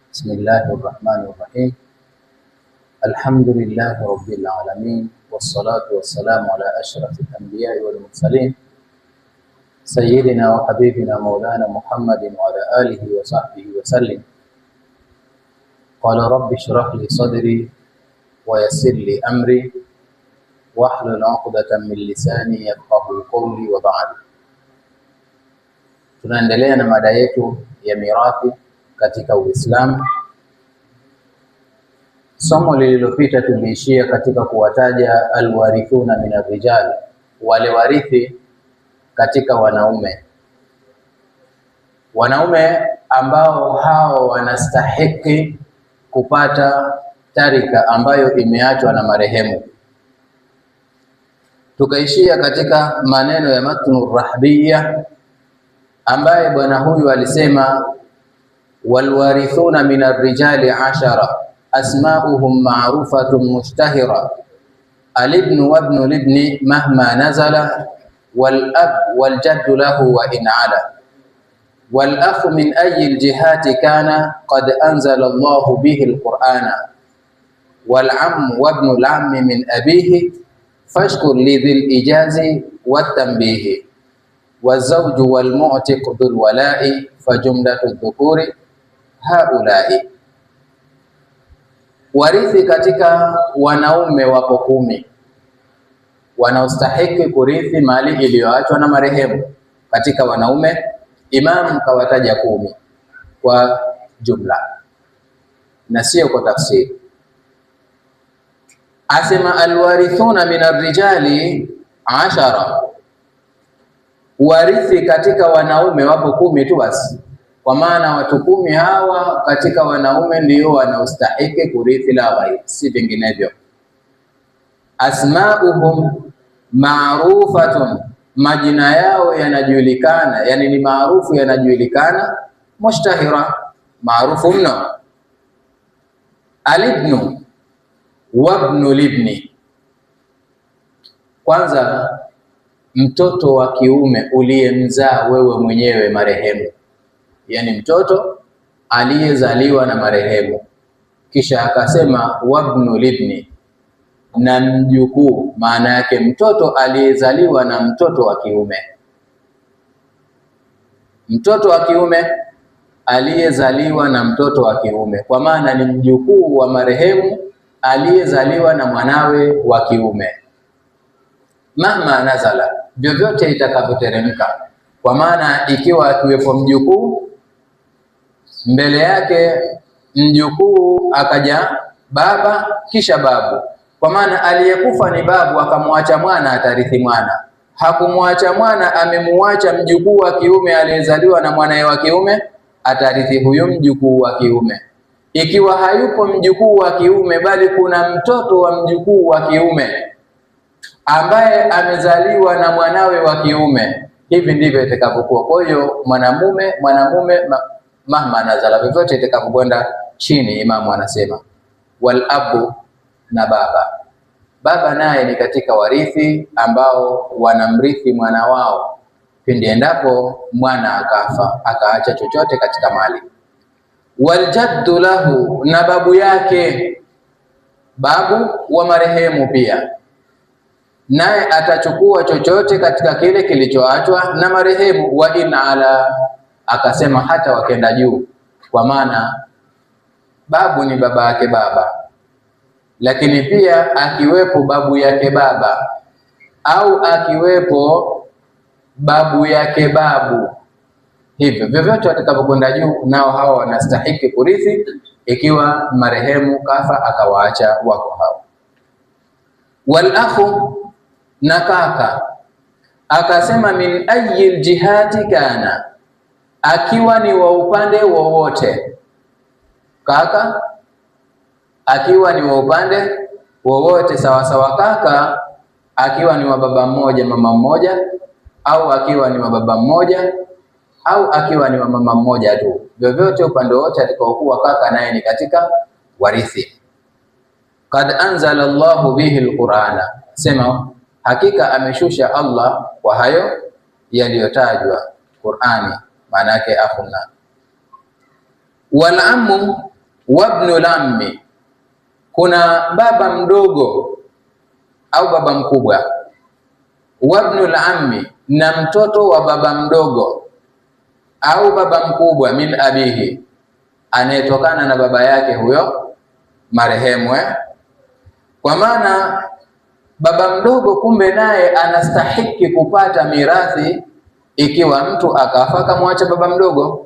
Bismillahi rahmani rahim. Alhamdulillahi rabbil alamin wassalatu wassalamu ala ashrafil anbiyai wal mursalin sayyidina wa habibina maulana Muhammadin wa ala alihi wa sahbihi wa sallim. Qala rabbi shrah li sadri wa yassir li amri wahlul uqdatan min lisani yafqahu qawli wa ba'd. Tunaendelea na mada yetu ya mirathi katika Uislamu. Somo lililopita tuliishia katika kuwataja alwarithuna min arrijal, wale warithi katika wanaume, wanaume ambao hao wanastahiki kupata tarika ambayo imeachwa na marehemu. Tukaishia katika maneno ya Matnu Rahbiya ambaye bwana huyu alisema walwarithuna min arrijali ashara asmauhum ma'rufatun mushtahira alibnu wabnu libni mahma nazala walab waljaddu lahu wa in ala walakhu min ayi ljihati kana qad anzala Allahu bihi alqur'ana walammu wabnu lammi min abihi fashkur lidhil ijazi watanbihi wazauju walmu'tiq dhul walai fajumlatu dhukuri haulai. Warithi katika wanaume wapo 10 wanaostahiki kurithi mali iliyoachwa na marehemu. Katika wanaume Imam kawataja 10 kwa jumla na sio kwa tafsiri. Asema alwarithuna min arrijali 10, warithi katika wanaume wapo 10 tu basi, kwa maana watu 10 hawa katika wanaume ndio wanaostahiki kurithi, la ghairi, si vinginevyo. Asmauhum ma'rufatun, majina yao yanajulikana, yani ni maarufu, yanajulikana. Mushtahira, maarufu mno. Alibnu wabnu libni, kwanza mtoto wa kiume uliyemzaa wewe mwenyewe marehemu, yani mtoto aliyezaliwa na marehemu. Kisha akasema wabnu libni, na mjukuu, maana yake mtoto aliyezaliwa na mtoto wa kiume, mtoto wa kiume aliyezaliwa na mtoto wa kiume, kwa maana ni mjukuu wa marehemu aliyezaliwa na mwanawe wa kiume. Mahma nazala, vyovyote itakavyoteremka, kwa maana ikiwa akiwepo mjukuu mbele yake, mjukuu akaja baba kisha babu, kwa maana aliyekufa ni babu akamwacha mwana, atarithi mwana. Hakumwacha mwana, amemuacha mjukuu wa kiume aliyezaliwa na mwanae wa kiume, atarithi huyu mjukuu wa kiume. Ikiwa hayupo mjukuu wa kiume, bali kuna mtoto wa mjukuu wa kiume ambaye amezaliwa na mwanawe wa kiume, hivi ndivyo itakavyokuwa. Kwa hiyo mwanamume mwanamume mahma nazala, vyovyote itakavyokwenda chini. Imamu anasema wal abu, na baba. Baba naye ni katika warithi ambao wanamrithi mwana wao pindi endapo mwana akafa akaacha chochote katika mali. Waljaddu lahu, na babu yake, babu wa marehemu pia naye atachukua chochote katika kile kilichoachwa na marehemu. Wa in ala, akasema hata wakenda juu, kwa maana babu ni baba yake baba, lakini pia akiwepo babu yake baba au akiwepo babu yake babu, hivyo vyovyote watakavyokwenda juu, nao hawa wanastahiki kurithi ikiwa marehemu kafa akawaacha wako hao. Wal akhu, na kaka, akasema min ayi ljihati kana, akiwa ni wa upande wowote. Kaka akiwa ni wa upande wowote, sawasawa kaka akiwa ni wa baba mmoja mama mmoja, au akiwa ni wa baba mmoja au akiwa ni wa mama mmoja tu, vyovyote upande wote atakaokuwa kaka naye ni katika warithi. Qad anzala Allahu bihi alqur'ana, sema hakika ameshusha Allah kwa hayo yaliyotajwa Qur'ani, maana yake akhuna. Wal ammu, Wabnu lammi, kuna baba mdogo au baba mkubwa. Wabnu lammi, na mtoto wa baba mdogo au baba mkubwa, min abihi, anayetokana na baba yake huyo marehemu Kwa maana baba mdogo kumbe naye anastahiki kupata mirathi ikiwa mtu akafa akamwacha baba mdogo,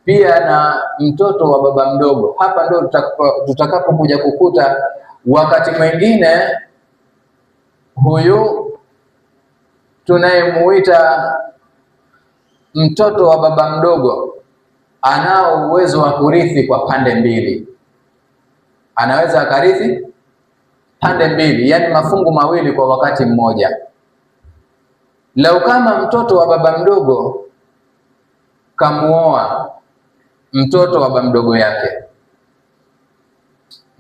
pia na mtoto wa baba mdogo. Hapa ndo tutakapokuja kukuta wakati mwingine huyu tunayemuita mtoto wa baba mdogo anao uwezo wa kurithi kwa pande mbili. Anaweza akarithi pande mbili, yani mafungu mawili kwa wakati mmoja. Lau kama mtoto wa baba mdogo kamuoa mtoto wa baba mdogo yake,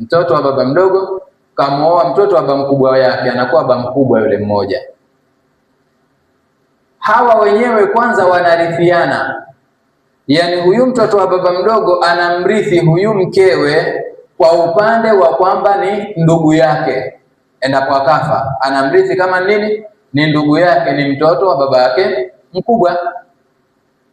mtoto wa baba mdogo kamuoa mtoto wa baba mkubwa yake, anakuwa baba mkubwa yule mmoja. Hawa wenyewe kwanza wanarithiana, yani huyu mtoto wa baba mdogo anamrithi huyu mkewe kwa upande wa kwamba ni ndugu yake, endapo akafa anamrithi kama nini? Ni ndugu yake, ni mtoto wa baba yake mkubwa.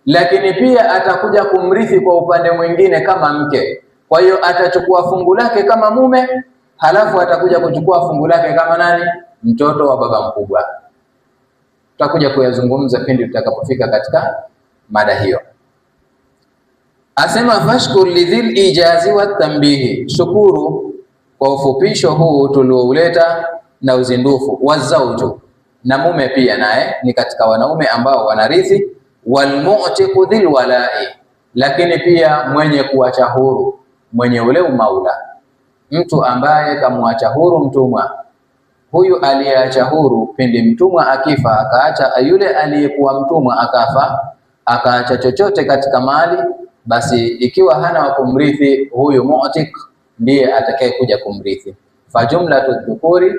Lakini pia atakuja kumrithi kwa upande mwingine kama mke. Kwa hiyo atachukua fungu lake kama mume, halafu atakuja kuchukua fungu lake kama nani? Mtoto wa baba mkubwa. Tutakuja kuyazungumza pindi tutakapofika katika mada hiyo. Asema fashkur lidhil ijazi wa tambihi, shukuru kwa ufupisho huu tuliouleta na uzindufu. Wazauju, na mume pia naye ni katika wanaume ambao wanarithi. Walmu'tiqu dhil walai, lakini pia mwenye kuacha huru, mwenye ule umaula, mtu ambaye kamwacha huru mtumwa. Huyu aliyeacha huru, pindi mtumwa akifa akaacha, yule aliyekuwa mtumwa akafa akaacha chochote katika mali, basi ikiwa hana wa kumrithi, huyu mu'tiq ndiye atakayekuja kumrithi. Fajumlatu dhukuri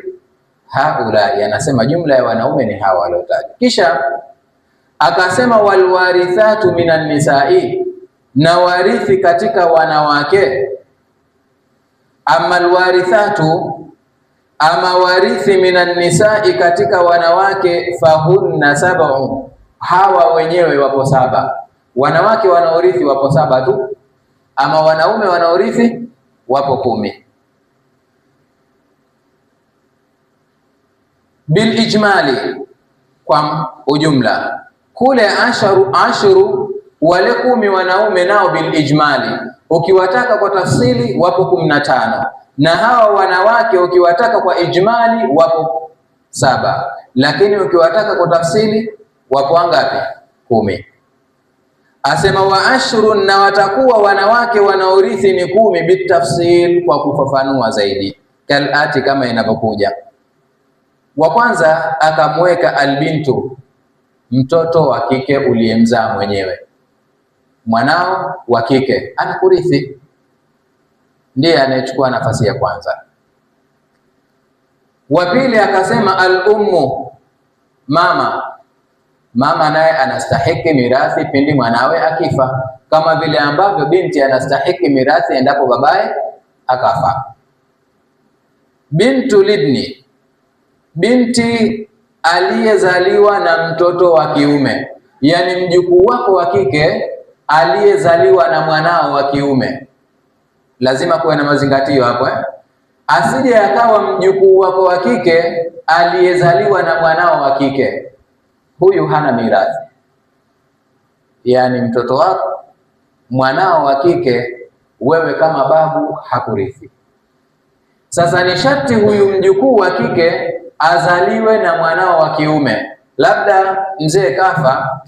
haula, anasema jumla ya wanaume ni hawa waliotajwa. Kisha akasema walwarithatu minan nisai, na warithi katika wanawake. Ama alwarithatu, ama warithi minan nisai, katika wanawake, fahunna sab'u, hawa wenyewe wapo saba. Wanawake wanaorithi wapo saba tu, ama wanaume wanaorithi wapo 10. Bil ijmali, kwa ujumla kule ashru wale 10 wanaume nao bil ijmali, ukiwataka kwa tafsili wapo 15, na hawa wanawake ukiwataka kwa ijmali wapo 7, lakini ukiwataka kwa tafsili wapo ngapi? 10. Asema wa ashrun, na watakuwa wanawake wanaorithi ni 10 bitafsil, kwa kufafanua zaidi, kalati, kama inavyokuja. Wa kwanza akamweka albintu, mtoto wa kike uliyemzaa mwenyewe, mwanao wa kike anakurithi, ndiye anayechukua nafasi ya kwanza. Wa pili akasema al-ummu, mama. Mama naye anastahiki mirathi pindi mwanawe akifa, kama vile ambavyo binti anastahiki mirathi endapo babaye akafa. Bintu libni, binti aliyezaliwa na mtoto wa kiume, yani mjukuu wako wa kike aliyezaliwa na mwanao wa kiume. Lazima kuwe na mazingatio hapo Asije akawa mjukuu wako wa kike aliyezaliwa na mwanao wa kike, huyu hana mirathi. Yani mtoto wako mwanao wa kike, wewe kama babu hakurithi. Sasa ni sharti huyu mjukuu wa kike azaliwe na mwanao wa kiume. Labda mzee kafa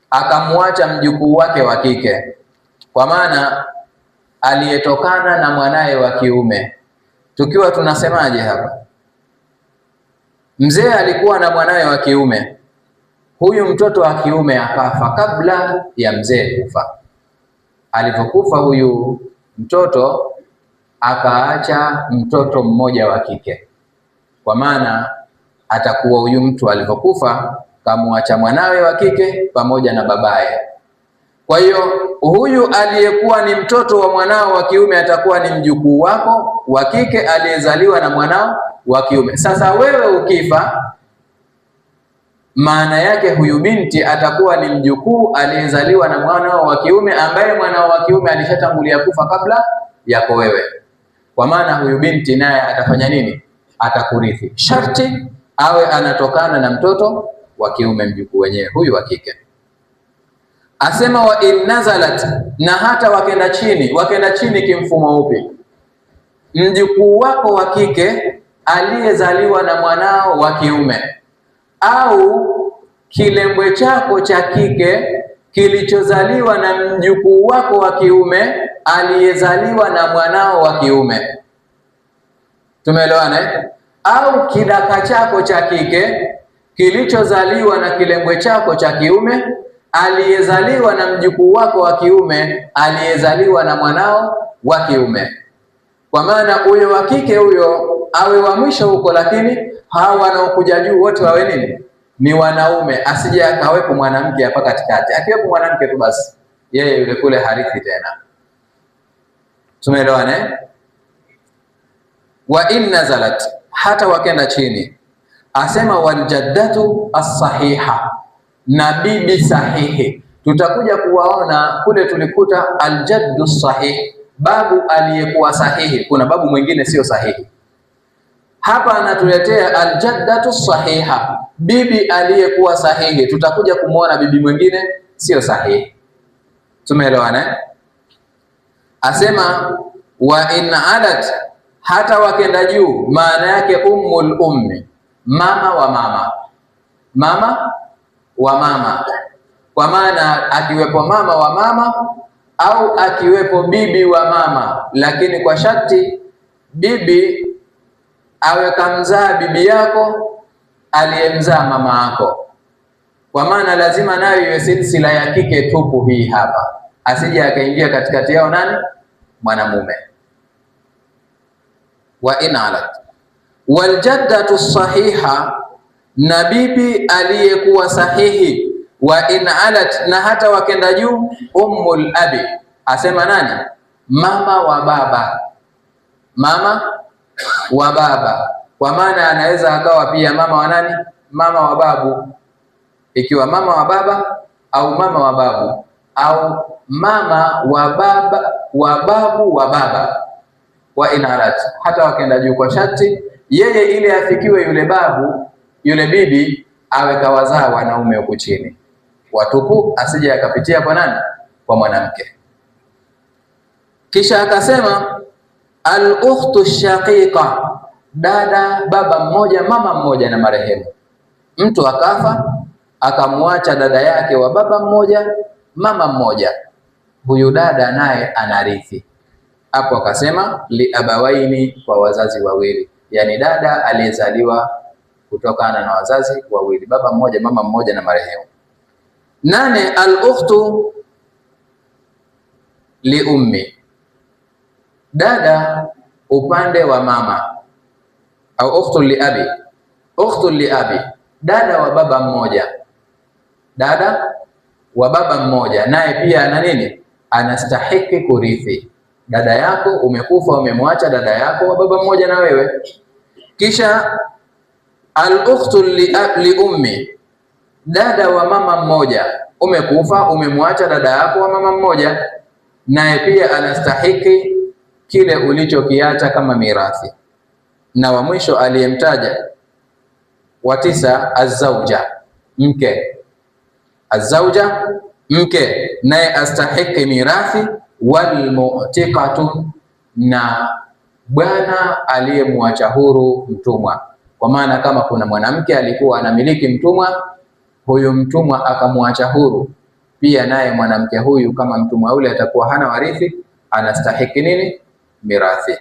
akamwacha mjukuu wake wa kike, kwa maana aliyetokana na mwanaye wa kiume. Tukiwa tunasemaje hapa? Mzee alikuwa na mwanaye wa kiume, huyu mtoto wa kiume akafa kabla ya mzee kufa. Alivyokufa huyu mtoto akaacha mtoto mmoja wa kike, kwa maana atakuwa huyu mtu alivyokufa kamuacha mwanawe wa kike pamoja na babaye. Kwa hiyo huyu aliyekuwa ni mtoto wa mwanao wa kiume atakuwa ni mjukuu wako wa kike aliyezaliwa na mwanao wa kiume. Sasa wewe ukifa, maana yake huyu binti atakuwa ni mjukuu aliyezaliwa na mwanao wa kiume ambaye mwanao wa kiume alishatangulia kufa kabla yako wewe. Kwa maana huyu binti naye atafanya nini? Atakurithi. Sharti awe anatokana na mtoto wa kiume, mjukuu wenyewe huyu wa kike. Asema wa in nazalat, na hata wakenda chini. Wakenda chini kimfumo upi? Mjukuu wako wa kike aliyezaliwa na mwanao wa kiume au kilembwe chako cha kike kilichozaliwa na mjukuu wako wa kiume aliyezaliwa na mwanao wa kiume. Tumeelewana eh? Au kidaka chako cha kike kilichozaliwa na kilembwe chako cha kiume aliyezaliwa na mjukuu wako wa kiume aliyezaliwa na mwanao wa kiume. Kwa maana huyo wa kike huyo awe wa mwisho huko, lakini hawa wanaokuja juu wote wawe nini? Ni wanaume, asije akawepo mwanamke hapa katikati. Akiwepo mwanamke tu basi yeye yule kule harithi tena. Tumeelewana eh? Wa in nazalat, hata wakenda chini, asema waljaddatu as-sahiha, na bibi sahihi. Tutakuja kuwaona kule, tulikuta aljaddu sahih, babu aliyekuwa sahihi. Kuna babu mwingine sio sahihi. Hapa anatuletea aljaddatu sahiha, bibi aliyekuwa sahihi. Tutakuja kumwona bibi mwingine sio sahihi. Tumeelewana eh? Asema wa in alat, hata wakenda juu, maana yake ummul ummi, mama wa mama, mama wa mama. Kwa maana akiwepo mama wa mama au akiwepo bibi wa mama, lakini kwa sharti bibi awe kamzaa bibi yako aliyemzaa mama yako. Kwa maana lazima nayo iwe silsila ya kike tupu hii hapa, asije akaingia katikati yao nani? Mwanamume. Wa in alat waljaddatu sahiha, na bibi aliyekuwa sahihi. Wa in alat, na hata wakenda juu, ummul abi, asema nani? Mama wa baba, mama wa baba. Kwa maana anaweza akawa pia mama wa nani? Mama wa babu, ikiwa mama wa baba au mama wa babu au mama wa baba wa babu wa baba. Wa in alat, hata wakenda juu kwa sharti yeye ili afikiwe yule babu yule bibi awe kawazaa wanaume huku chini watupu, asije akapitia kwa nani? Kwa mwanamke. Kisha akasema al-ukhtu shaqiqa, dada baba mmoja mama mmoja na marehemu. Mtu akafa akamwacha dada yake wa baba mmoja mama mmoja, huyu dada naye anarithi. Hapo akasema liabawaini, kwa wazazi wawili, yani dada aliyezaliwa kutokana na wazazi wawili, baba mmoja mama mmoja na marehemu. Nane, al-ukhtu liummi, dada upande wa mama, au ukhtu liabi, ukhtu liabi, dada wa baba mmoja, dada wa baba mmoja, naye pia ana nini? Anastahiki kurithi. Dada yako umekufa, umemwacha dada yako wa baba mmoja na wewe. Kisha al-ukhtu li ummi, dada wa mama mmoja, umekufa umemwacha dada yako wa mama mmoja, naye pia anastahiki kile ulichokiacha kama mirathi. Na wa mwisho aliyemtaja wa tisa, azauja, mke. Azauja, mke, naye astahiki mirathi. Walmu'tiqatu, na bwana aliyemwacha huru mtumwa. Kwa maana kama kuna mwanamke alikuwa anamiliki mtumwa, huyu mtumwa akamwacha huru, pia naye mwanamke huyu kama mtumwa yule atakuwa hana warithi, anastahiki nini? Mirathi.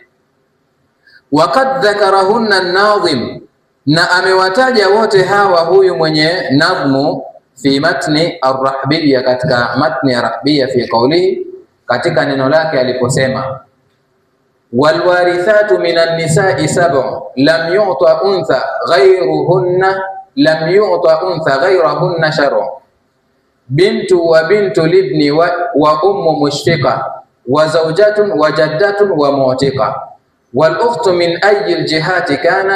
Waqad dhakarahunna an-nadhim, na amewataja wote hawa huyu mwenye nadhmu fi matni ar-rahbiyya, katika matni ya rahbiyya, fi qawlihi, katika neno lake aliposema walwarithatu minan nisai sab'u lam yu'ta untha ghayruhunna lam yu'ta untha ghayrahunna shar'u. Bintu wa bintu libni wa ummu mushfiqa wa zawjatun wa jaddatun wa mu'tiqa wal ukhtu min ayyi aljihati kana